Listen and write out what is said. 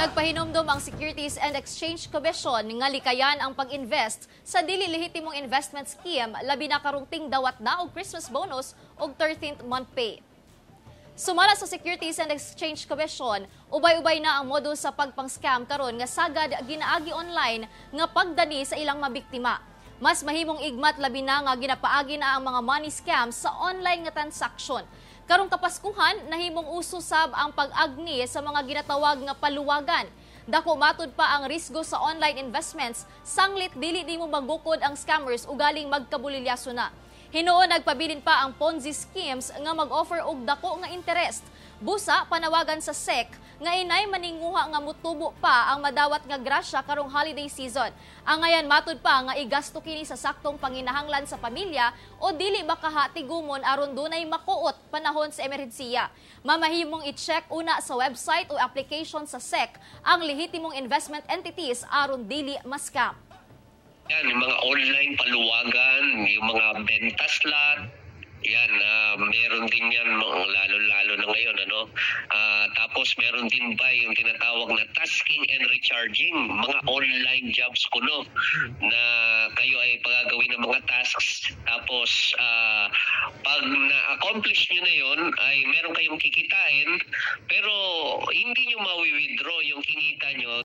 Nagpahinumdom ang Securities and Exchange Commission nga likayan ang pag-invest sa dili lehitimong investment scheme, labi na karong tingdawat na og Christmas bonus og 13th month pay. Sumala sa Securities and Exchange Commission, ubay-ubay na ang modus sa pagpang-scam karon nga sagad ginaagi online nga pagdani sa ilang mabiktima. Mas mahimong igmat, labi na nga ginapaagi na ang mga money scam sa online nga transaksyon. Karong Kapaskuhan, nahimong uso sab ang pag-agni sa mga ginatawag nga paluwagan. Dako matud pa ang risgo sa online investments sanglit dili nimo magukod ang scammers ugaling magkabulilyaso na. Hinuon nagpabilin pa ang Ponzi schemes nga mag-offer og dako nga interest. Busa panawagan sa SEC nga inay maninguha nga mutubo pa ang madawat nga grasya karong holiday season. Angayan matud pa nga igasto kini sa saktong panginahanglan sa pamilya o dili bakaha tigumon aron dunay makuot panahon sa emerhensiya. Mamahimong i-check una sa website o application sa SEC ang lehitimong investment entities aron dili ma-scam. Yan, yung mga online paluwagan, yung mga benta slot, yan, meron din yan, lalo-lalo na ngayon, ano? Tapos meron din ba yung tinatawag na tasking and recharging, mga online jobs kuno, na kayo ay pagagawin ng mga tasks, tapos pag na-accomplish nyo na yon ay meron kayong kikitain, pero hindi nyo mawi-withdraw yung kinita nyo.